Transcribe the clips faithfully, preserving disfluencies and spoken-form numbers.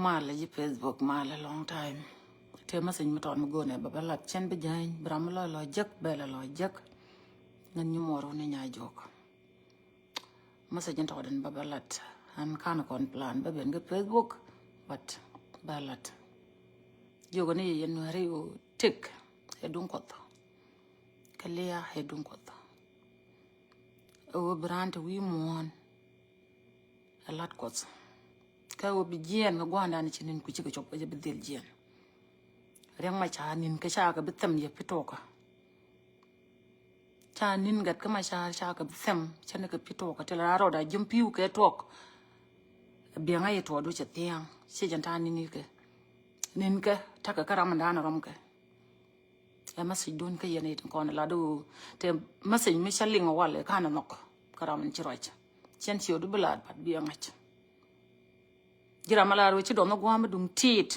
Malɛ ji̱ Facebook, malɛ long time. Tëë message mi tɔt mi go̱o̱nɛ bɛ bɛ lat, cɛn bi jäny, bi ram mi lɔc lɔc jek, bɛ lɛ lɔc jek. Ŋän nyi muɔr wun ni nya juɔk. Message in tɔt in bɛ bɛ lat. An kan kɔn plan bɛ ben kä Facebook, but bɛ lat. Jiök ni yɛ Nuääri ɣöö tëk ɛ duŋ Kuɔth. Kä lia̱a̱ ɛ duŋ Kuɔth. Ɛ ɣöö bi raan te wi̱i̱ muɔ̱ɔ̱n. Ɛ lat Kuɔth. Kä ɣöö bi jiɛɛn kɛ gua̱a̱ndan ci ni̱n ku cikɛ cop kɛ jɛ bi dhil jiɛɛn. Riɛk Macar ni̱n kɛ ca kɛ bi thɛm yɛ pi̱ tuɔkä. Ca ni̱n gat kä Macar ca kɛ bi thɛm cä ni kɛ pi̱ tuɔkä. Ti la raan rɔɔda ji̱m pi̱w kɛ tuɔk. Biɛŋä yɛ tuɔɔdu cɛ thia̱a̱ŋ. Ci jɛn ta̱a̱ ni̱n kɛ. Ni̱n kɛ takɛ kä ramdan rɔm kɛ. Ɛ message dun kä yɛn it kɔn lat ɣöö te message mi cä liŋ walɛ kanɛ nhɔk kä ram in ci ruac. Cɛn ciötdu bi lat pat bi ɛ ŋa̱c. Ji̱ ram mi lar ɣöö ci dɔnh gua̱a̱m mi duŋ ti̱i̱t.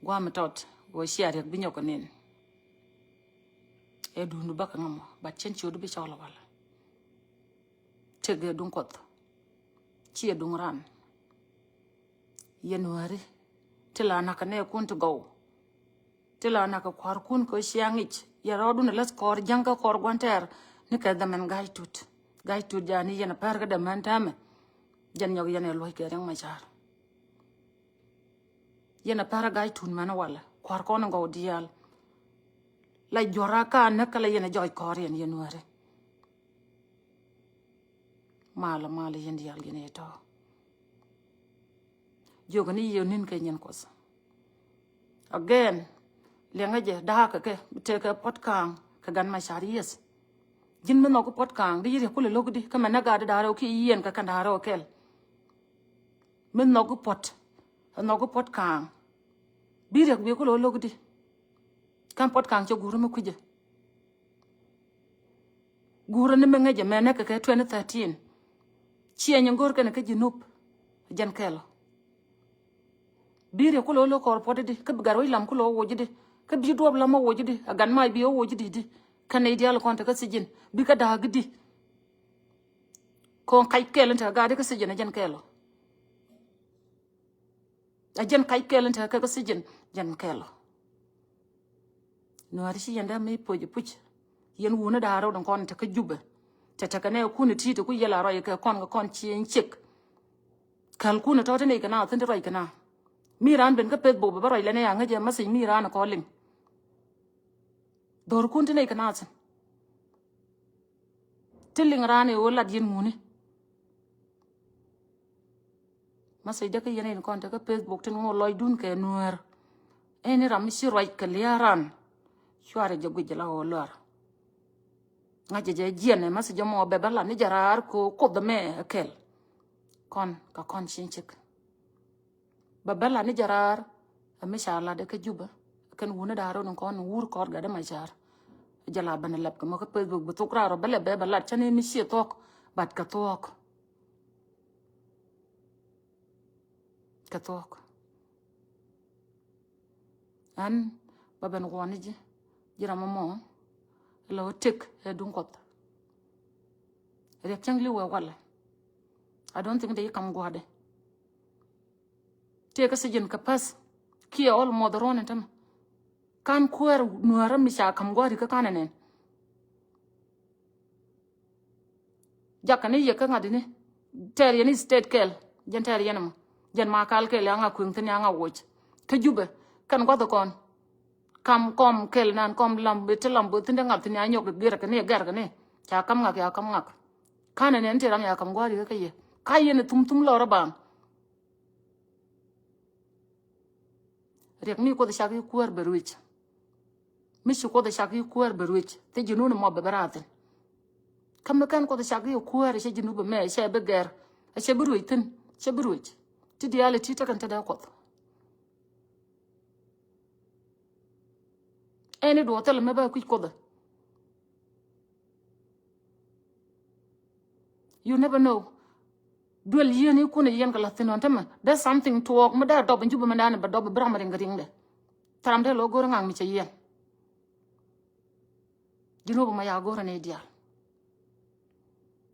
Gua̱a̱m mi tɔt ɣöö cia riɛk bi nyɔk kɛ nin. Ɛ duundu bäkɛ ŋämɔ, but cɛn ciötdu bi cɔl walɛ. Tëk ɛ duŋ Kuɔth. Ci ɛ duŋ ran. Yɛ Nuääri. Ti la nakä nɛɛkun ti gɔw. Ti la nakä kua̱rkun kɛ cia ŋic. Yɛ rɔɔdun ɛ läth kɔɔr jäŋ kä kɔɔr gua̱n tɛɛr. Ni kɛ dhɛmɛn Ga̱a̱c Tut. Ga̱a̱c Tut jaa ni yɛn ɛ pär kä dämän täämɛ. Jɛn nyɔk yɛn ɛ luɔ̱c kɛ Riɛk Macar. Yɛn ɛ pär Ga̱a̱c Tut mɛn walɛ. Kua̱r kɔn in gɔw diaal. La juɔ̱ra ka näk kä la yɛn ɛ jɔc kɔɔr yɛn yɛ Nuääri. Malɛ, malɛ yɛn diaal yɛn ɛ tɔ̱. Jiök ni yɛ ni̱n kɛ nyin Kuɔth. Again, liɛŋä jɛ da̱a̱kä kɛ, bi tekɛ Puɔt Ka̱a̱ŋ kɛ Gan Macar, yes. Ji̱n mi nhɔk Puɔt Ka̱a̱ŋ, di yi̱ riɛk kulɛ lo̱k di, kä mɛ nä gaat di da̱a̱ rɛw ki yiɛn kɛ kɛn da̱a̱ rɛw kɛl. Mi nhɔk Puɔt, nhɔk Puɔt Ka̱a̱ŋ. Bi riɛk bi kulɛ lo̱k di. Kɛn Puɔt Ka̱a̱ŋ cɛ guur mi kui̱cɛ. Guurä ni mi ŋäcɛ mɛ näkɛ kɛ twenty thirteen. Ciɛ nyin go̱o̱r kɛn kä Junub. Jɛn kɛl ɔ. Bi riɛk kulɛ lo̱k kɔɔr Puɔt di, kä bi gat wec lam kulɛ woc di, kä bi duɔp lam woc di, a gat mac bi woc di di. Kɛn nɛy diaal kɔn te kä sijin, bi kä da̱a̱k di. Kɔn kac kɛl in te kä gat di kä sijin a jɛn kɛl ɔ. A jɛn kac kɛl in te kä kä sijin, jɛn kɛl ɔ. Nuääri ci yɛn dee mi puc puc. Yɛn wuni da̱a̱ rɛw dɔ̱ŋ kɔn te kä Jubɛ. Te tekɛ nɛɛkun ti̱i̱t ku yɛl a ruac kɛ kɔn kɛ kɔn ci in ciek. Kälkun tɔ̱ ti nɛy kɛ na thi̱n ti ruac kɛ na. Mi raan ben kä Facebook bɛ bä ruac lɛ nɛy a ŋäc ɛ message mi raan kɔ liŋ. Dhorkun ti nɛy kɛ na thi̱n. Ti liŋ raan i̱ ɣöö lat yɛn ŋuni. Message dee kä yɛn in kɔn te kä Facebook tin ŋo̱o̱ lɔcdun kɛ Nuäär. Ɛn i̱ ram mi ci ruac kɛ lia̱a̱ ran. Cuarɛ jɛ guic jɛ la ɣöö luaar. Ŋa̱cɛ jɛ jiɛn ɛ message mɔ bɛ bä lat ni jɛ raar kɛ ɣöö Kuoth ɛmɛ ɛ kɛl. Kɔn kɛ kɔn cieŋ cik. Bɛ bä lat ni jɛ raar ɛ mi ca lat ɛ kä Jubɛ. Kɛn wuni da̱a̱ rɔ̱ ni kɔn wur kɔɔr gat ɛmɛ ca̱a̱r. Jɛ la ben lɛp kɛ mɔ kä Facebook bi thok raar ɔ bä lɛp bɛ bä lat cä ni mi ciɛ thuɔ̱k. But kɛ thuɔ̱k. Kɛ thuɔ̱k. Ɛn bä ben kuɔn ni ji̱ ji̱ ram ɛmɔ. Lɛ ɣöö tëk ɛ duŋ Kuɔth. Riɛk cäŋ li̱w ɛ walɛ. I don't think dee yi kam gua̱a̱dɛ. Tëë kä sijin kä päth kiɛ almost ruɔ̱n in tämɛ. Kan kuäär Nuäärä mi ca kam gua̱a̱ri kä kanɛ nɛn. Jakä ni yɛ kä ŋa̱t ini tɛɛr yɛn i̱ state kɛl. Jɛn tɛɛr yɛn ɛmɔ jɛn ma kal kɛl ya ŋa kueŋ thi̱n ya ŋa woc. Kä Jubɛ kɛn gua̱th kɔn. Kam kɔm kɛl nan kɔm lam bi ti lam bi thi̱n dee ŋa̱t thi̱n ya nyɔk i̱ gɛr kɛ ni gɛr kɛ ni. Ca kam ŋak ya kam ŋak. Kanɛ nɛn ti ram ya kam gua̱a̱ri kä yɛ ka yɛn i̱ thum thum lɔrä baaŋ. Riɛk mi Kuoth cak i̱ kuäär bɛ ruec. Mi ci Kuoth cak i̱ kuäär bɛ ruec thie ji̱ nun mɔ bɛ bɛ raathin. Kä mi kɛn Kuoth cak i̱ kuäär cɛ ji̱ nu bɛ mɛ cɛ bi gɛr. Cɛ bi ruec thi̱n cɛ bi ruec. Ti diaal i̱ ti tekɛn te dee Kuoth. Ɛn i̱ duɔth thil mɛ bɛ kui̱c Kuoth. You never know. Duel yien i̱ kun i̱ yɛn kɛ la̱th thi̱n ɣän tämɛ. There's something tuɔɔk mi dee dɔp in Jubɛ mi dee ni bɛ dɔp i̱ bi ram riŋ kɛ riŋdɛ. Thil ram dee lo̱ go̱r ŋa̱ŋ mi cɛ yɛn. Ji̱n wä bä ma ya go̱r ni diaal.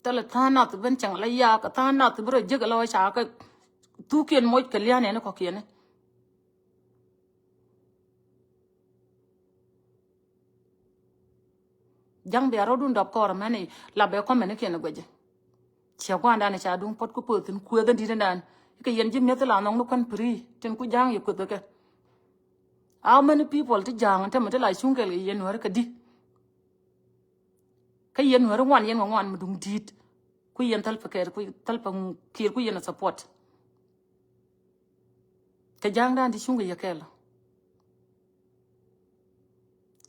Thilɛ tha̱a̱ŋ nath ben cäŋ la yaak kɛ tha̱a̱ŋ nath bi rɔ jek la wä ca kɛ Thukiɛn moc kɛ lia̱a̱n ɛn kɔ̱kiɛn. Ja̱ŋ bia rɔ̱dun dɔp kɔɔr mɛn i̱ lapɛ kɔmɛn ikiɛn i̱ guɛcɛ. Ciɛ gua̱a̱ndan i̱ ca duŋ puɔ̱t ku pöthin kuëth in di̱t indan. Ikɛ yɛn ji̱ mi̱eth ila nhɔŋ ni kuan piri tin ku ja̱ŋ i̱ kuëth ikɛ. How many people ti ja̱ŋ in tämɛ ti la cuŋ kɛl kɛ yɛn nuäri kɛ di? Kä yɛn nuäri ŋuan yɛn kɛ ŋuan mi duŋ di̱t. Ku yɛn thäl pɛ kɛɛr ku thäl pɛ kiɛɛr ku yɛn a support. Kɛ ja̱a̱ŋdan ti cuŋ kɛ yɛ kɛl.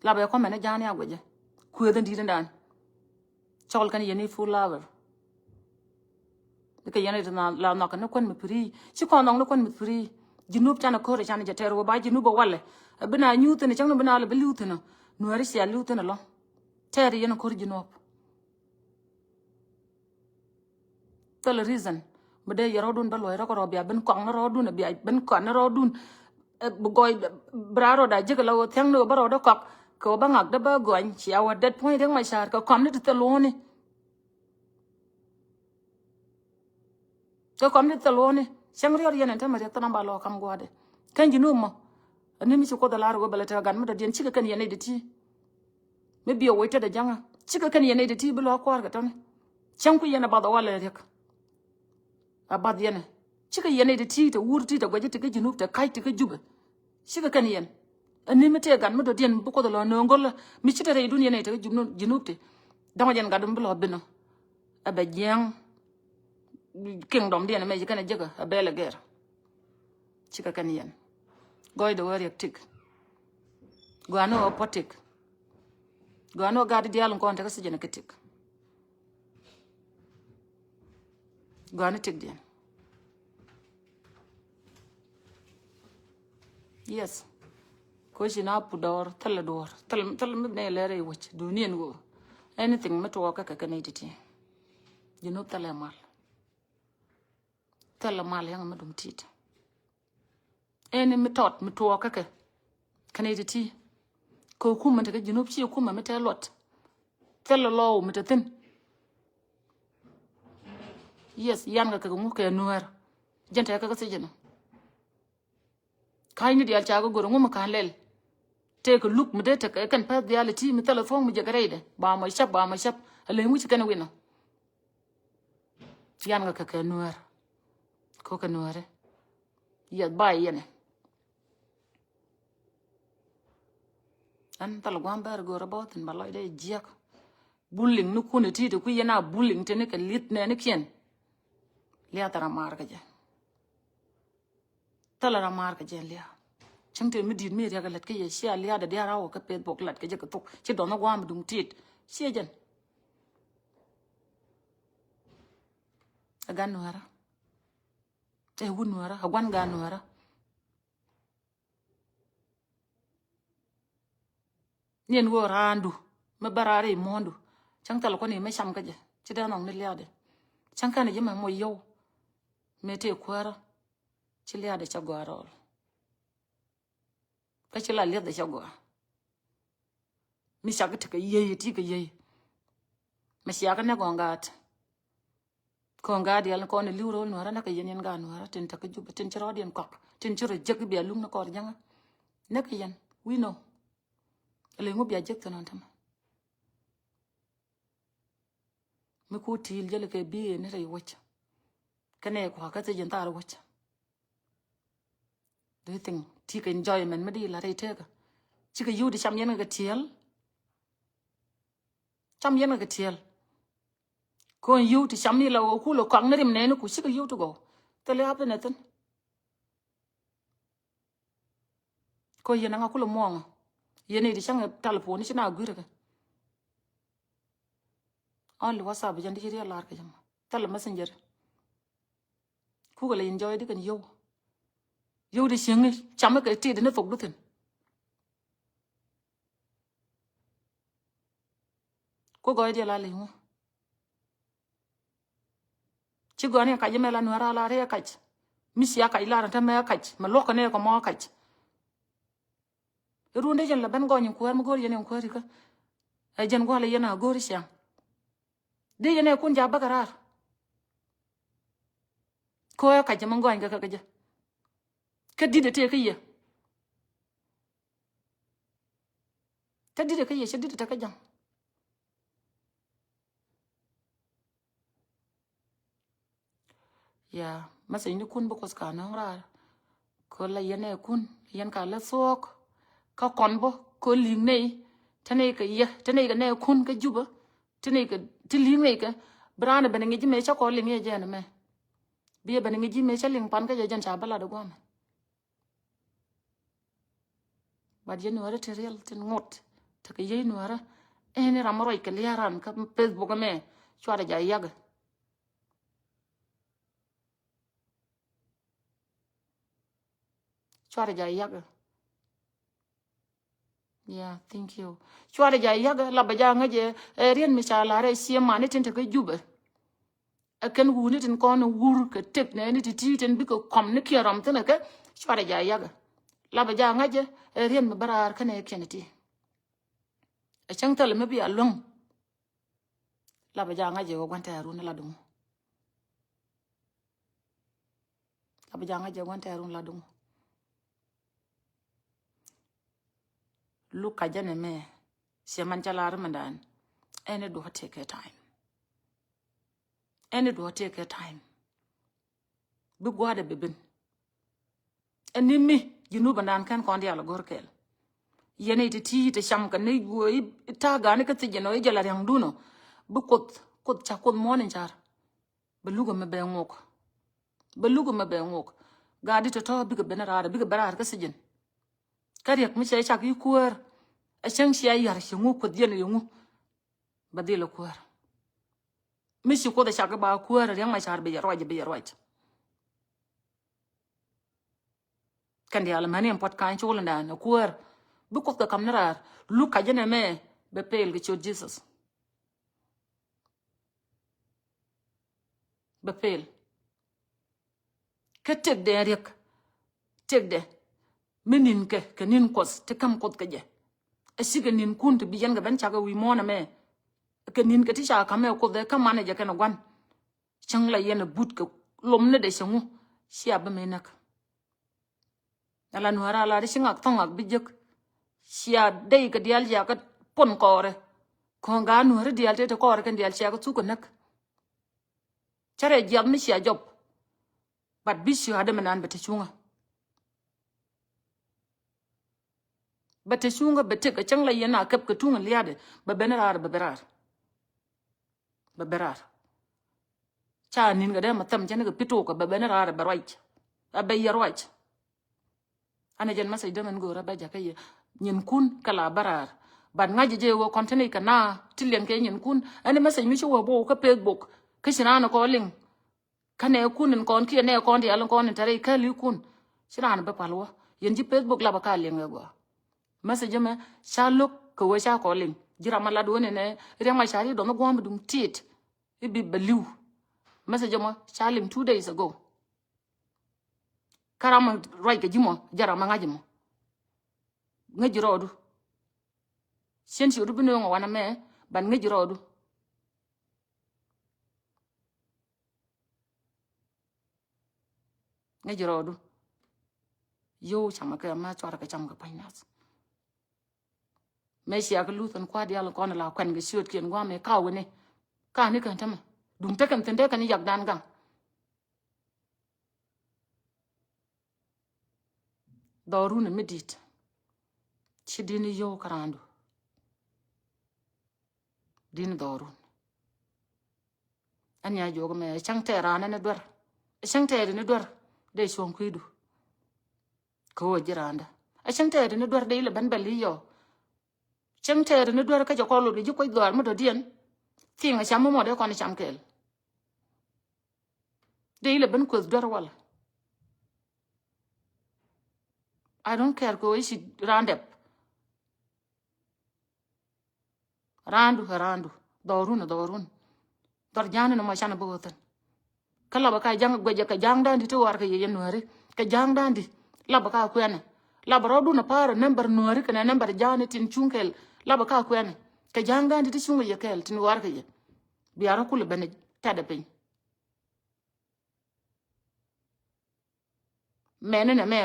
Lapɛ kɔmɛn i̱ ja̱a̱ŋ ni a guɛcɛ. Kuëth in di̱t indan. Cɔl kɛn yɛn i̱ full lover. Kɛ yɛn i̱ ti la nhɔk kɛ ni kuän mi piri. Ci kɔn nhɔk ni kuän mi piri. Ji̱ nup canɛ ko̱r canɛ jɛ tɛr wä ba ji̱ nup a walɛ. A bi na nyuuth in cäŋ ni bi na lɛ bi li̱w thin. Nuäri cia li̱w thin alɔ. Tɛr yɛn ko̱r ji̱ nup. Thilɛ reason mi dee yɛ rɔɔdun bä luɔc rɔ kɛ rɔ bia ben kɔk ni rɔɔdun bia ben kɔk ni rɔɔdun. Bi gɔɔy bi raa rɔɔda ji̱k la wä thia̱ŋ ni wä bä rɔɔdä kɔk kɛ wä bä ŋak dä bä gɔny cia wä det puɔ̱ny riäk ma ca̱a̱r kɛ kɔm ni ti thil wuni. Kɛ kɔm ni thil wuni cäŋ riɔr yɛn ɛn tämɛ riɛk thil namba lɔ kam gua̱dɛ. Kɛn ji̱ nu mɔ. Ani mi ci kuoth lar wä bɛ lɛ tɛ gan mi dɔ̱diɛn cikɛ kɛn yɛn nɛy dɛ ti. Mi biɛ wec tetdɛ ja̱ŋä cikɛ kɛn yɛn nɛy dɛ ti bi lɔ kua̱r kɛ tɔ̱ni. Cäŋ ku yɛn a bath a walɛ riɛk. A bath yɛn ɛ cikɛ yɛn nɛy dɛ ti tɛ wur ti tɛ guɛc ti kä ji̱ nup tɛ ka̱c ti kä jupɛ. Cikɛ kɛn yɛn. Ani mi tëë gat mi dɔ̱diɛn bi kuoth lɔ nööŋ go̱lä mi ci te rɛy dun yɛn nɛy tɛ kä ji̱ nup ji̱ nup ti. Dämɛ jɛn gat mi bi lɔ binɔ. Ɛ bɛ jiɛŋ. Kingdom diɛn mɛ ci kɛn a jiäkä a bɛl a gɛr. Cikɛ kɛn yɛn. Gɔɔydɛ wä riɛk tik. Gua̱a̱ni wä puɔ̱t tik. Gua̱a̱ni wä gaat diaal in kɔn tekɛ thiecɛn kɛ tik. Gua̱a̱ni tik diɛn. Yes. Koci na pu dɔɔr thilɛ duɔɔr thilɛ thilɛ mi bi nɛ lɛr i̱ wec duniɛn ɣöö. Anything mi tuɔɔkä kɛ kɛ nɛy ti̱ti̱. Ji̱ nup thilɛ mal. Thilɛ mal yɛŋ mi duŋ ti̱i̱t. Ɛn mi tɔt mi tuɔɔkä kɛ kɛ nɛy ti̱ti̱. Kɛ kumɛ tekɛ ji̱ nup ci kumɛ mi tɛ luɔt. Thilɛ lɔw mi te thi̱n. Yes, yan kɛ kɛ ŋu kɛ nuäär. Jɛn tɛ kɛ kɛ thiecɛn. Ka̱ny ni diaal ca kɛ go̱r ŋu mi ka̱n lɛl. Tëëkɛ luk mi dee tekɛ kɛn pɛth diaal iti mi thilɛ thuɔ̱ŋ mi jɛ kɛ rɛydɛ ba mɔ cap ba mɔ cap. A leny wi̱c kɛn wi̱nɔ. Yan kɛ kɛ kɛ nuäär. Ko̱kɛ nuääri. Yɛth ba yɛnɛ. Ɛn thil gua̱a̱m bɛr go̱o̱rä bä thi̱n ba lɔcdɛ jiäk. Bullying ni kun iti ti kui̱ yɛn a bullying tini kɛ li̱th nɛɛnikiɛn. Liath ram maar kɛ jɛ. Thil ram maar kɛ jɛ liath. Cäŋ tëë mi di̱i̱t mi riɛk lät kä yɛ cia liath dee diaar a wä kä peth bok lät kɛ jɛ kɛ thuk ci dɔn ni gua̱a̱m duŋ ti̱i̱t. Ciɛ jɛn. Ɛ gan nuäärä. Ɛ wut nuäärä ɛ gua̱n gan nuäärä. Niɛn ɣöö raandu mi bä raar i̱ muɔ̱ɔ̱ndu. Cäŋ thil kuɔni mi cam kä jɛ ci dee nhɔk ni liaadɛ. Cäŋ kɛn ji̱ mɛ moc yio̱w. Mi tëë kuäärä ci liaadɛ cä gɔaa rɔɔl. Kä ci la liaadɛ cä gɔaa. Mi cak tekɛ yiey ti kɛ yiey. Mi ciak ni gɔŋ gaat. Kɔn gaat dial kɔn li̱w ro̱l nuäärä näk kɛ yɛn yɛn gaat nuäärä tin tekɛ jup tin ci rɔɔdiɛn kɔk tin ci rɔ jek bia luŋ ni kɔr jäŋä. Näk kɛ yɛn wi̱i̱ nɔ. Ley ŋu bia jek thin ɔn tämɛ. Mi ku ti̱i̱l jäli kɛ bi̱i̱ ni rɛy wäc. Kɛnɛ kua kä thiec in thaar wäc. Do you think ti kɛ enjoyment mi di la rɛy tekä? Cikɛ yiw di cam yɛn kɛ tiɛɛl. Cam yɛn kɛ tiɛɛl. Kɔn yiw ti cam ni la wä kulɛ kɔak ni rim nɛɛni ku cikɛ yiw ti gɔw. Thil i̱ happiness thin. Kɔ yɛn aŋa kulɛ muɔŋɔ. Yɛn i̱ di cäŋ telephone ci na gui̱r kɛ. Only WhatsApp jɛn di ci riɛl lar kɛ jɛ mɔ. Thilɛ messenger. Kukɛ lɛ enjoy di kɛn yio̱w. Yio̱w di cieŋni camɛ kɛ ti di ni thok di thin. Ku gɔɔy diɛ la ley ŋu. Ci gɔɔni kac mɛ la nuɛra la ri kac. Mi cia kac la rɛ te mɛ kac mɛ luɔk kɛ ni kɛ mɔ kac. Run dee jɛn la ben gɔny in kuäär mi go̱o̱r yɛn in kuäär ikä. Ɛ jɛn gua̱l yɛn a go̱o̱r ciaŋ. Dee yɛn ɛ kun ja bäkɛ raar. Köö kac jɛ mi gɔny kä kä jɛ. Kä di̱t ɛ tëë kä yɛ. Kä di̱t ɛ kä yɛ, cɛ di̱t ɛ te kä ja̱ŋ. Ya, message ni kun bi Kuoth ka nöŋ raar. Kö la yɛn ɛ kun, yɛn ka la thuɔɔk. Kä kɔn bä, kö li̱ŋ nɛy, te nɛy kɛ yɛ, te nɛy kɛ nɛ kun kä Jubä, te nɛy kɛ, te li̱ŋ nɛy kɛ, bi raan ɛ ben ŋi̱c ji̱ mëë cä kɔ liŋ yɛ jɛn ɛmɛ. Bi yɛ ben ŋi̱c ji̱ mëë cä liŋ pan kä jɛ jɛn ca bä lat ɛ gua̱a̱mɛ. But yɛn nuäärä ti riɛl tin ŋot. Tekɛ yey nuäärä. Ɛn ni ram mi ruac kɛ lia̱a̱ ran kä Facebook ɛmɛ. Cuarɛ ja yakɛ. Cuarɛ ja yakɛ. Yeah, thank you. Cuarɛ ja yakɛ, la bɛ ja ŋäcɛ, ɛ, riɛn mi ca la̱rɛ cie mani tin tekɛ Jubɛ. Ɛ kɛn wuni tin kɔn wur kɛ tëk nɛɛni ti ti tin bikɛ kɔm ni kiɛ rɔm thin ɛ kɛ, cuarɛ ja yakɛ. La bɛ ja ŋäcɛ, ɛ, riɛn mi bä raar kɛnɛ kiɛn ti. Ɛ cäŋ thilɛ mi bia luäŋ. La bɛ ja ŋäcɛ wä gua̱n tɛ̈run la duŋ. La bɛ ja ŋäcɛ wä gua̱n tɛ̈run la duŋ. Luk kacä nɛmɛ, ciɛ man cä lar mɛndan. Ɛn i̱ duɔ̱ɔ̱r tëëkɛ time. Ɛn i̱ duɔ̱ɔ̱r tëëkɛ time. Bi gua̱a̱dɛ bi ben. Ɛn ni mi, Junub ɛndan kɛn kɔn diaal go̱r kɛɛl. Yɛn i̱ ti ti ti cam kɛ ni juɔ i̱ ta̱a̱ ga̱a̱ni kä thiec ɛn ɔ i̱ jɛ la ria̱ŋdun ɔ. Bi Kuoth, Kuoth ca Kuoth muɔ̱ɔ̱n in car. Bɛ luk ɛmɛ bɛ ŋok. Bɛ luk ɛmɛ bɛ ŋok. Gaat di tɔ̱tɔ̱ bikɛ ben raar, bikɛ ben raar kä sijin. Kä riɛk mi cɛ cak i̱ kuäär. Ɛ cäŋ cia yar ci ŋu Kuoth yɛn i̱ ŋu. Bɛ dhil ɛ kuäär. Mi ci Kuoth ɛ cak i̱ ba kuäär, Riɛk Macar bi yɛ ruac, bi yɛ ruac. Kɛn diaal mɛni ɛn puɔt ka̱ny col ɛndan ɛ kuäär. Bi Kuoth kɛ kam ni raar. Luk kacä nɛmɛ bɛ pel kɛ ciöt Jesus. Bɛ pel. Kä tëkdɛ riɛk. Tëkdɛ. Mi ni̱n kɛ, kɛ ni̱n Kuɔth, ti käm Kuoth kɛ jɛ. Ɛ cikɛ ni̱n kun ti bi yɛn kɛ ben cakɛ wi̱i̱ muɔ̱ɔ̱n ɛmɛ. Kɛ ni̱n kɛ ti ca ka̱m ɛ Kuoth ɛ kä manɛ jɛ kɛn ɛ gua̱n. Cäŋ la yɛn ɛ but kɛ lom ni dɛ cäŋu. Cia bi mi näk. Ala nuäärä ala di ci ŋak thɔŋ ŋak bi jek. Cia dey kɛ diaal cia kɛ pon kɔɔrɛ. Kɔn gaa nuäärä diaal te te kɔɔrɛ kɛn diaal cia kɛ thuk kɛ näk. Cä rɛ jiath mi cia jɔp. But bi cia dämɛ nan bɛ te cuŋä. Bɛ te cuŋä bɛ tek kɛ cäŋ la yɛn a kɛp kɛ tuŋ liaadɛ bɛ ben raar bɛ ben raar. Bɛ ben raar. Ca ni̱n kɛ dee ma thɛm cɛ ni kɛ pi̱t tok kɛ bɛ ben raar bɛ ruac. A bɛ yɛ ruac. An a jɛn message dee mɛn go̱o̱rä bɛ jakä yɛ nyinkun kɛ la bä raar. But ŋa̱c jɛ wä kɔn te ni kɛ na ti liɛŋ kɛ nyinkun. Ɛn message mi ci wä bo̱o̱ kä Facebook kä ci naan kɔ liŋ. Kä nɛ kun in kɔn kiɛ nɛ kɔn diaal in kɔn in te rɛy kɛɛl ikun. Ci naan bä pal wä yɛn ji̱ Facebook la bä ka liɛŋ ɛ gɔaa. Message mɛ ca lo̱k kɛ wee ca kɔ liŋ ji̱ ram a lat wä ni nɛ riɛŋ ma ca ri dɔm ɛ gua̱a̱m duŋ tit. I̱ bi bɛ li̱w. Message mɔ ca liŋ two days ago. Kä ram ruac kɛ ji̱ mɔ jɛ ram ŋa̱c mɔ. Ŋäc ji̱ rɔɔdu. Cien ci ru bi nööŋ ɛ wanɛ mɛ ban ŋäc ji̱ rɔɔdu. Ŋäc ji̱ rɔɔdu. Yio̱w camɛ kɛ ma cuarɛ kɛ cam kɛ pa̱ny nath. Mëë ciɛ kɛ luth ɛn kua̱r diaal kɔn la kuɛn kɛ ciötkiɛn gua̱a̱mɛ ka wini. Ka ni kɛn tämɛ duŋ tekɛn thi̱n tekɛn yak dan gaŋ. Dhɔrun mi di̱t. Ci di̱n yio̱w kä raandu. Di̱n dhɔrun. Ɛn ya jiök mɛ ɛ cäŋ tɛɛr raan ɛn ɛ duer. Ɛ cäŋ tɛɛr in ɛ duer dee cuɔ̱ŋ kui̱du. Kɛ ɣöö ji̱ raandä ɛ cäŋ tɛɛr in ɛ duer dee ilɛ ben bɛ li̱c yɔ. Cäŋ tɛɛr in ɛ duer kä jɛ kɔn lot kɛ ji̱ kuec dhɔaar mi dɔ̱diɛn. Thiŋ ɛ cam mi mɔ dee kɔn ɛ cam kɛɛl. Dee ilɛ ben kueth duer walɛ. I don't care kɛ ɣöö i̱ ci raan dɛp. Raandu ɛ raandu. Dhɔrun ɛ dhɔrun. Dhɔr ja̱a̱ni ni mɔ canɛ bä wä thi̱n. Kä lapɛ ka ja̱ŋ guɛcɛ kɛ ja̱a̱ŋdan di ti ɣɔr kɛ yɛ yɛ nuääri kɛ ja̱a̱ŋdan di. Lapɛ ka kuɛnɛ lapɛ rɔɔdun ɛ pa̱a̱r ɛ nɛmbar nuääri kɛnɛ nɛmbar ja̱a̱ni tin cuŋ kɛɛl. Lapɛ ka kuɛnɛ kɛ ja̱a̱ŋdan di ti cuŋ kɛ yɛ kɛɛl tin ɣɔr kɛ yɛ. Bia rɔ kulɛ ben ɛ tɛt ɛ piny. Mɛni nɛ mɛ,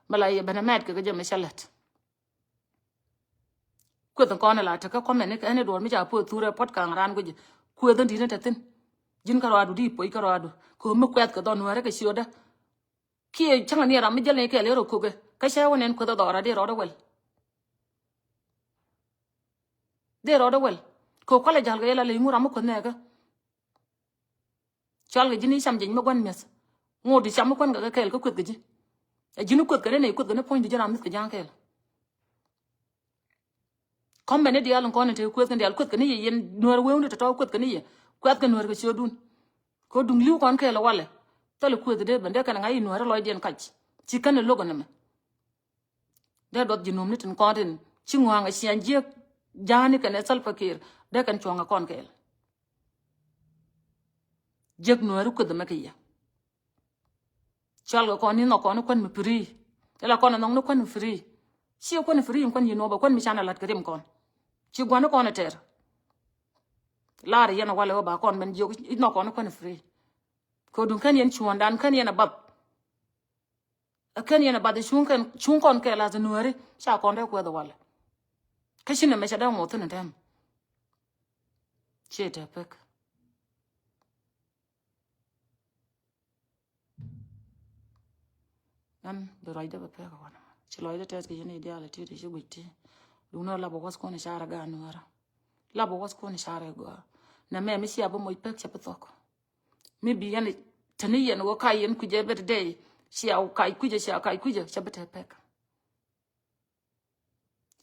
mɛ la yɛ ben ɛ mɛt kɛ kɛ jɛ mɛ cä lät. Kueth in kɔn in la tekä kɔmɛ ni ɛn in duɔr mi ca puɔth thurɛ puɔt kaŋ raan guic. Kueth in di̱t in te thi̱n. Ji̱n kärɔadu di puɔc kärɔadu. Kɛ ɣöö mi kuɛth kɛ dhɔn nuäärä kɛ ciötdä. Kiɛ cäŋ ni ram mi jäl ni kɛɛl in rɔ kokɛ. Kä cɛ wä nɛn kueth in dhɔra dee rɔɔdɛ wɛl. Dee rɔɔdɛ wɛl. Kɛ ɣöö kualɛ ja̱l kɛ yɛ la ley ŋu ram mi kueth nɛɛkä. Cɔal kɛ ji̱n i̱ cam jeny mi gua̱n mi̱eth. Ŋot i̱ cam mi kuän kɛ kɛ kɛɛl kä kueth kɛ ji̱. Ɛ ji̱n i̱ kueth kɛ ni nɛy kueth kɛ ni puɔ̱ny di ji̱n ram mi̱eth kɛ ja̱a̱ŋ kɛɛl. Kɔm bɛ ni diaal in kɔn in te kueth kɛ ni diaal kueth kɛ ni yɛ yɛn nuäär wewni tɔ̱tɔ̱ kueth kɛ ni yɛ. Kuɛth kɛ nuäär kɛ ciötdun. Kɛ duŋ li̱w kɔn kɛɛl ɛ walɛ. Thilɛ kueth dee ben dee kɛn ŋa̱c i̱ nuäär lɔcdiɛn kac. Ci kän in lo̱k in ɛmɛ. Dee duɔth ji̱ nööm ni tin kɔn tin ci ŋɔ̱a̱ŋ ɛ ciaŋ jiäk ja̱a̱ni kɛnɛ Salva Kiir dee kɛn cuɔ̱ŋ ɛ kɔn kɛɛl. Jiäk nuääri kueth ɛmɛ kɛ yɛ. Cɔal kɛ kɔn ni nhɔk kɔn ni kuän mi free. Ila kɔn ɛ nhɔk ni kuän mi free. Ciɛ kuän mi free in kuän yi nuɔp ɛ kuän mi canɛ la̱t kɛ rim kɔn. Ci gua̱n ni kɔn ɛ tɛr. Lar yɛn ɛ walɛ wä ba kɔn ben jiök i̱ nhɔk kɔn ni kuän mi free. Kɛ duŋ kän yɛn cuɔ̱ɔ̱ŋdan kän yɛn ɛ bath. Ɛ kɛn yɛn ɛ bath cuŋ kɛn cuŋ kɔn kɛ lath nuääri ca kɔn dee kuɛth ɛ walɛ. Kä ci nɛmɛ ca dee ŋuɔth thi̱n ɛ tɛm. Ciɛ tɛ pek. Ɣän bi ruacdä bɛ pek ɛ wanɛ. Ci lɔcdä tɛth kɛ yɛn i̱ diaal ɛ ti̱i̱t i̱ ci guic ti. Duundɛ lapɛ wath kuɔn i̱ carɛ gaat nuäärä. Lapɛ wath kuɔn i̱ carɛ gɔaa. Nɛmɛ mi cia bi moc pek cɛ bi thɔk. Mi bi yɛn teni yɛn wä kac yɛn kui̱cɛ bɛ ti dee cia kac kui̱cɛ cia kac kui̱cɛ cɛ bi te pek.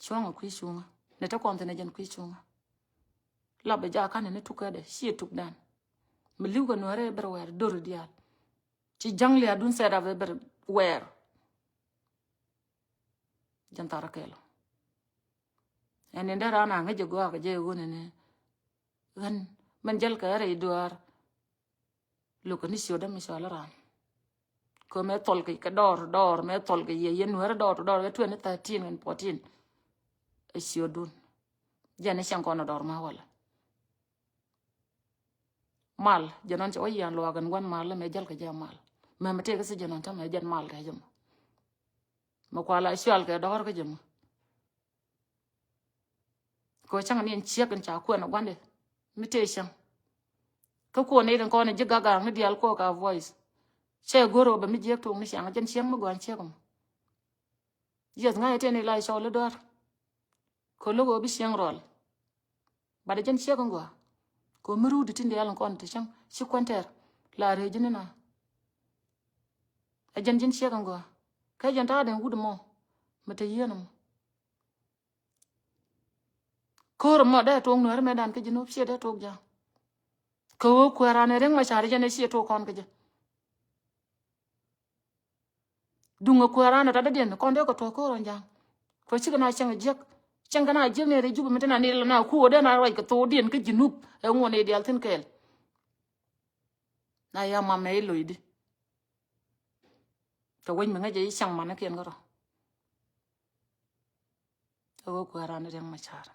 Cuɔ̱ŋ ɛ kui̱ cuŋä ni te kɔn thin ɛ jɛn kui̱ cuŋä. Lapɛ jakä ni ni tukädɛ ciɛ tukdan. Mi li̱w kɛ nuäärɛ bɛr wɛɛr dor diaal. Ci ja̱ŋ lia̱a̱dun set up ɛ bɛr wɛɛr. Jɛn tharä kɛl. Ɛn in dee raan a ŋäc jɛ gɔaa kɛ jɛ ɣöö nɛnɛ ɣän mɛn jäl kɛ rɛy duaar. Lo̱k kɛ ni ciötdä mi cɔal i̱ raan. Kɛ mɛ thɔl kɛ kɛ dɔɔr dɔɔr mɛ thɔl kɛ yɛ yɛn nuäärä dɔɔr dɔɔr kɛ twenty thirteen and fourteen. Ɛ ciötdun. Jɛn i̱ cɛŋ kɔn ɛ dɔɔr ma walɛ. Mal jɛn ɔn cɛ wä yian luaak ɛn gua̱n mal mɛ jäl kɛ jɛ mal. Mɛ mɛ tëëk kä thi̱ jɛn ɔn tämɛ jɛn mal kɛ jɛ mɔ. Mɛ kual a cual kɛ dɔɔr kä jɛ mɔ. Kɛ cäŋ ni ɛn ciek ɛn ca kuɛn ɛ gua̱ndɛ mi tëë cäŋ. Kä kuɔn ni rin kɔn ɛ ji̱ gak ga̱a̱ŋ ni diaal kuɔk a voice. Cɛ go̱r ɛ bɛ mi jiɛk tuɔɔk ni ciaŋ jɛn ciek mi gɔaa ɛn ciek ɛmɔ. Jiɛth ŋa̱c ɛ tëë ni la cɔl i̱ dɔ̱r. Kɛ lo̱k ɛ bi ciek rɔl. Bat ɛ jɛn ciek ɛn gɔaa. Kɛ mi ruut ti tin diaal ɛn kɔn ti cäŋ ci kuɛn tɛr la rëë ji̱n ni na. Ɛ jɛn ji̱n ciek ɛn gɔaa. Kä jɛn ta̱a̱ den wut ɛmɔ mi te yieen ɛmɔ. Ko̱r ɛmɔ dee tuɔɔk nuääri mëëdan kä ji̱n wä ciɛ dee tuɔɔk ja̱a̱ŋ. Kɛ ɣöö kuääran ɛ riäŋ ma ca̱r jɛn ɛ ciɛ tuɔɔk kɔn kä jɛ. Duŋ ɛ kuääran ɛ tatdädiɛn kɔn dee kɛ tuɔɔk ko̱r ɔn ja̱a̱ŋ. Kɛ cikɛ na cäŋ ɛ jiäk cäŋ kɛ na jiäk ni ri jup mi te na ni la na ku ɣöö dee na ruac kɛ thokdiɛn kä ji̱ nup ɛ ŋuɔn ɛ diaal thi̱n kɛɛl. Na ya mam ɛ i̱ lo̱cdi. Kɛ wec mi ŋäcɛ i̱ cäŋ manikiɛn kärɔ. Ɛ ɣöö kuääran ɛ riäŋ ma ca̱r.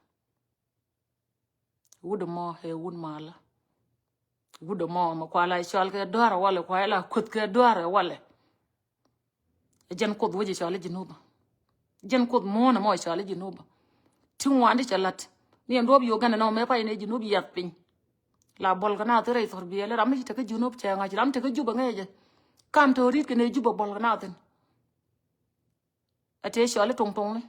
Wut ɛmɔ ɛ wut malä. Wut ɛmɔ mɛ kuala cɔal kɛ duaar ɛ walɛ kuala kueth kɛ duaar ɛ walɛ. Ɛ jɛn kuoth wec ɛ cɔal i̱ ji̱ nup. Jɛn kuoth muɔ̱ɔ̱n ɛmɔ ɛ cɔal i̱ ji̱ nup. Ti ŋuan ti cɛ la̱t ni ɛn duɔ̱ɔ̱p Uganda nɔ mɛ pay ni ji̱ nup yath piny. La buɔl kɛ na thil rɛy thɔr biɛli ram mi ci tekä ji̱ nup cɛ ŋa̱c ram tekä Jubɛ ŋäcɛ. Kam te ɣöö ri̱t kɛ ni Jubɛ buɔl kɛ na thin. A tëë cɔal i̱ tuŋ tuŋni.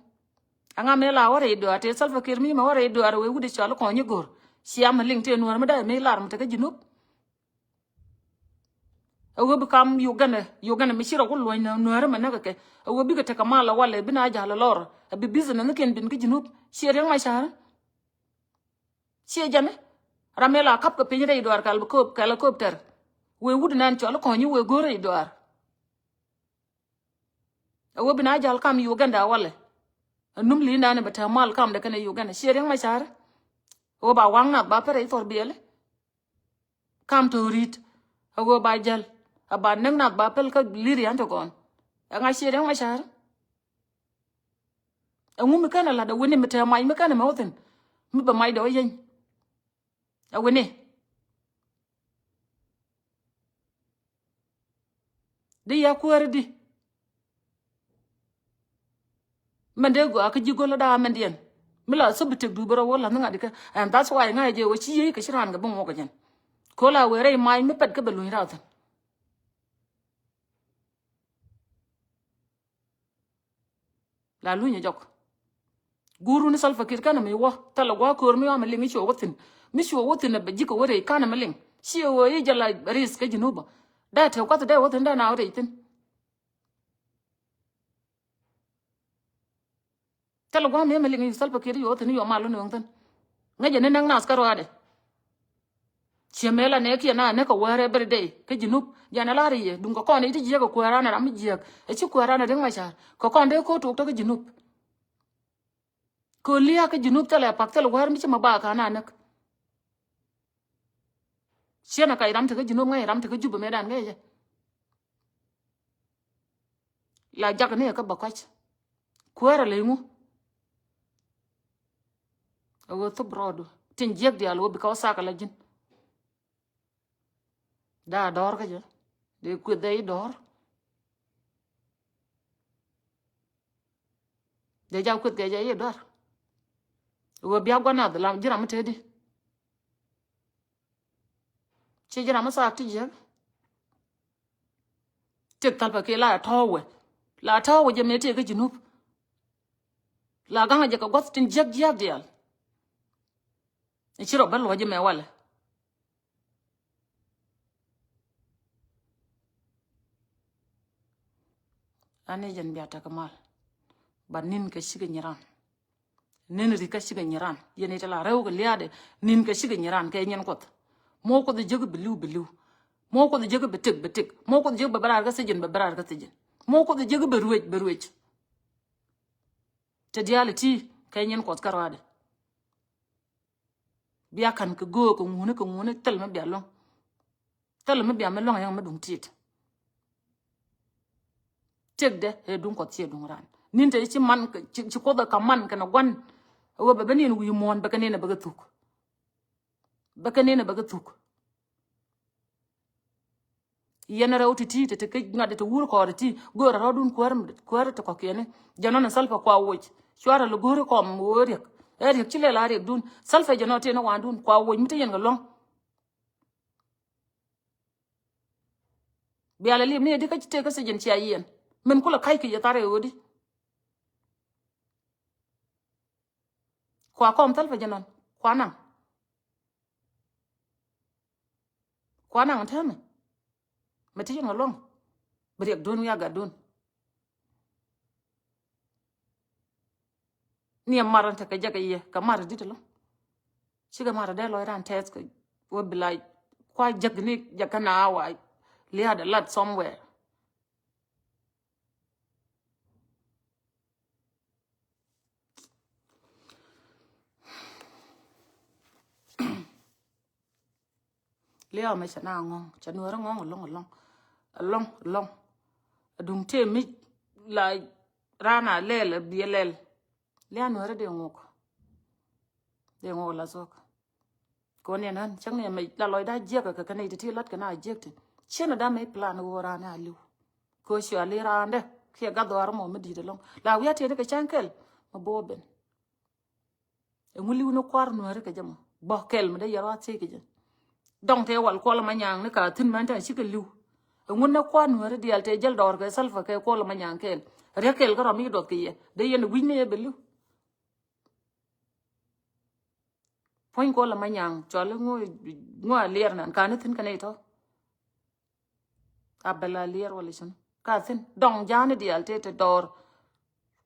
Aŋa mëë la wä rɛy duaar tëë Salva Kiir mi mɛ wä rɛy duaar wee wut i̱ cɔal i̱ kɔny i̱ go̱r. Ciam mi liŋ tëë nuäär mi dee mi lar mi tekä ji̱ nup. A wee bi kam Uganda Uganda mi ci rɔ wä luɔ̱ny nuäär mi näk kɛ a wee bikɛ tekɛ mal a walɛ bi na ja̱l a lɔr. A bi business ni kiɛn bin kä ji̱ nup ciɛ riɛŋ ma ca̱r. Ciɛ jɛn ram mëë la kap kɛ piny rɛy duaar kɛl bi köp kɛl a köp tɛr. Wee wut nɛn cɔal i̱ kɔny i̱ wee go̱r rɛy duaar. A wee bi na jal kam Uganda walɛ. A num li̱n dan bɛ te mal kam de kɛnɛ Uganda ciɛ riɛŋ ma ca̱r. A wee ba waŋ nath ba pɛrɛ i̱ thɔr biɛli. Kam te ri̱t a wee ba jal a ba näk nath ba pɛl kä li̱r yan te gɔn. Ɛŋa ciɛ riɛŋ ma ca̱r. Ɛŋu mi kɛn a la̱t a weni mi te mac mi kɛn a mɛ wä thin mi bɛ mac dɔ̱ yeny. A weni di ya kuääri di. Mɛn dee gɔaa kä ji̱ go̱l ɛ da̱a̱ mɛn diɛn. Mi la thop bi tëk duut bä rɔ wä la̱th ni ŋa̱t ikä. And that's why ŋa̱c jɛ wä ci yiey kɛ ci raan kɛ bi ŋuɔk kɛ jɛn. Kola wëë rɛy mac mi pɛt kä bɛ luny rath thi̱n. La luny ɛ jɔk. Guur wun Salva Kiir kanɛ mi wä thilɛ gua̱a̱ köör mi ɣɔam ɛ liŋ i̱ cuɛ wä thi̱n. Mi cuɛ wä thi̱n ɛ bɛ ji̱ kɛ wä rɛy kanɛ mi liŋ. Ci ɛ ɣöö i̱ jɛ la risk kä Jinub bä. Dee te kuath dee wä thi̱n dee na wä rɛy thi̱n. Thilɛ gua̱a̱ mëë mi liŋ i̱ Salva Kiir i̱ wä thi̱n i̱ wä mal wä nööŋ thi̱n. Ŋäcɛ ni näk nath kä ruaadɛ. Ciɛ mëë la nɛɛkiɛn a näk kɛ wäär every day kä Jinub. Jɛn a lar i̱ yɛ duŋ kɛ kɔn i̱ ti jiääk kɛ kuääran ram mi jiääk. Ɛ ci kuääran a Riek Machar kɛ kɔn dee ko̱ tuɔɔk tä kä Jinub. Kɛ lia̱a̱ kä Jinub thilɛ pak thilɛ wäär mi ci ma bak ka̱n a näk. Ciɛn a kac ram te kä Jinub ŋäc ram te kä Jubɛ mëëdan ŋäc jɛ. La jak ni ɛ kä bä kɔc. Kuäärä ley ŋu. A ɣöö thop rɔɔdu tin jiäk diaal ɣöö bi kɛ wä thak ala ji̱n. Daa dɔ̱r kä jɛ dee kueth dee i̱ dɔ̱r. Dee jak kueth kɛ jɛ i̱ dɔ̱r. Ɣöö bia gua̱n nath lam ji̱ ram mi tëëdi. Ci ji̱ ram mi thak ti jiäk. Tëk Salva Kiir la tɔ̱ɔ̱wɛ. La tɔ̱ɔ̱wɛ jɛ mëë tëë kä Jinub. La gaŋ jɛ kɛ gua̱th tin jiäk jiäk diaal. Ci rɔ bä luɔ̱c jɛ mɛ walɛ. Ani jɛn bia tekɛ mal. Ba ni̱n kɛ cikɛ nyiran. Ni̱n ri kä cikɛ nyiran. Yɛn i̱ te la rɛw kɛ liaadɛ ni̱n kɛ cikɛ nyiran kɛ nyɛn kuɔth. Mɔ kuɔth jek bi li̱w bi li̱w. Mɔ kuɔth jek bi tëk bi tëk. Mɔ kuɔth jek bi bɛ raar kä thijin bi bɛ raar kä thijin. Mɔ kuɔth jek bi ruec bi ruec. Te diaal iti kɛ nyɛn kuɔth kä ruaadɛ. Bia ka̱n kɛ göök kɛ ŋuni kɛ ŋuni thil mi bia luäŋ. Thil mi bia mi luäŋ yɛn mi duŋ ti̱i̱t. Tëkdɛ ɛ duŋ kuɔth ciɛ duŋ raan. Ni̱n te ci man ci, ci kuoth ɛ ka man kɛnɛ gua̱n. Ɛ wee bɛ bä niɛn wi̱i̱ muɔ̱ɔ̱n bɛ kɛ niɛn ɛ bɛ kɛ thuk. Bɛ kɛ niɛn ɛ bɛ kɛ thuk. Yɛn rɛw ti̱ti̱ te te kä ŋa̱t te wur kɔɔr ti̱. Göörä rɔɔdun kuäär, kuäär te kɔ̱kiɛni. Jɛ nɔn ɛ Salva kua woc. Cuarɛ lɛ go̱o̱ri kɔm wee Riɛk. Ɛ Riɛk ci lɛ la Riɛkdun. Salva jɛ nɔn tëë ni wa̱a̱ndun kua woc mi te yɛn kɛ luäŋ. Bia lɛ li̱em ni ɛ di kä ci tëë kä thijin cia yiɛn. Min kulɛ ka̱c kɛ yɛ thar ɛ ɣöödi. Kua kɔm Salva jɛ nɔn. Kua naŋ. Kua naŋ täämɛ. Mɛ ti yɛn kɛ luäŋ. Bi Riɛkdun wi̱i̱ a gatdun. Ni ɛ mar in tekɛ jɛ kɛ yɛ kɛ mar dit ɛlɔ̱ŋ. Cikɛ mar dee lɔc ran tɛth kɛ wä bi la kua jäk ni jäk kä na wa liaadɛ lat somewhere. Liaw mɛ cɛ na ŋɔ̱ŋ cɛ nuɛrɛ ŋɔ̱ŋ ɛlɔ̱ŋ ɛlɔ̱ŋ ɛlɔ̱ŋ ɛlɔ̱ŋ. Aduŋ tëë mi la raan a lɛl a biɛ lɛl. Liaw nuɛrɛ dee ŋuk. Dee ŋuk la thuɔ̱k. Kɔn yɛn ɣän cäŋ ni ɛmɛ la lɔcda jiɛk kɛ kɛ nɛy ti ti lat kɛ na jiɛk ti. Ciɛn ɛ da mɛ plan wä raan a li̱w. Kɛ cua li raandɛ kiɛ gath dhɔaar mɔ mi di̱i̱t ɛlɔ̱ŋ la wi̱i̱ a tiɛt kɛ cäŋ kɛl mɛ bo̱o̱ ben. Ɛŋu li̱w ni kua̱r nuääri kɛ jɛ mɔ bä kɛl mi dee yɛr wa thiec kɛ jɛ. Dɔŋ tëë wal Kuɔl Manyaŋ ni ka thi̱n mɛn tɛn cikɛ li̱w. Ɛŋu ni kua̱r nuääri diaal tëë jäl dɔɔr kɛ Salva kɛ Kuɔl Manyaŋ kɛl. Riɛk kɛl kä rɔ mi duɔth kɛ yɛ dee yɛn wi̱c ni yɛ bɛ li̱w. Puɔ̱ny Kuɔl Manyaŋ cɔal i̱ ŋu, ŋu a liɛr nan ka ni thi̱n kɛn i̱ tɔ. A bɛl a liɛr wala cin ka thi̱n dɔŋ ja̱a̱ni diaal tëë te dɔɔr.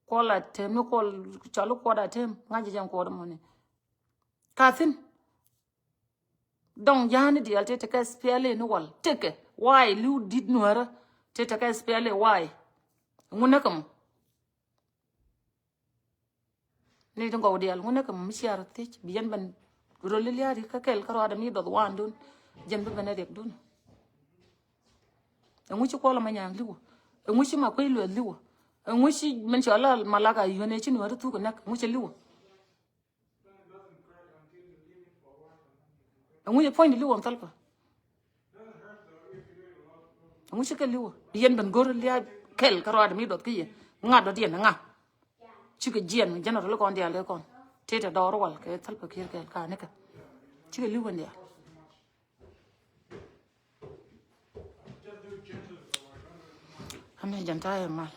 Kuɔl a tem ni kuɔl cɔl i̱ kuɔt a tem ŋa̱c jɛ jɛn kuɔt mɔni. Ka thi̱n dɔŋ ja̱a̱ni diaal tëë te kɛ S P L A ni wal tekɛ waay li̱w di̱t nuäärä tëë te kɛ S P L A waay. Ŋun näk kɛ mɔ. Ni ti gɔw diaal ŋun näk kɛ mi ciar thiec bi yɛn ben rol liaari kä kɛl kä ruaadɛ mi dɔth waandun. Jɛn bi ben a riɛkdun. Ɛŋu ci Kuɔl Manyaŋ li̱wä? Ɛŋu ci Makuei Lueth li̱wä? Ɛŋu ci min cɔal a Malak Ayuen ɛ ci nuääri thuk näk ɛŋu ci li̱wä? Ɛŋu ci puɔ̱ny di li̱wä Salva? Ɛŋu ci kɛ li̱wä? Yɛn ben go̱r lia̱a̱ kɛl kä ruaadɛ mi dɔth kä yɛ ŋa̱t dɔ̱diɛn ŋa̱. Cikɛ jiɛn mi general kɔn diaal kɛ kɔn. Tëë tɛ dɔɔr wal kɛ Salva Kiir kɛɛl ka nikɛ. Cikɛ li̱w kɛn diaal. Amɛ jɛn ta̱a̱ yɛ mal.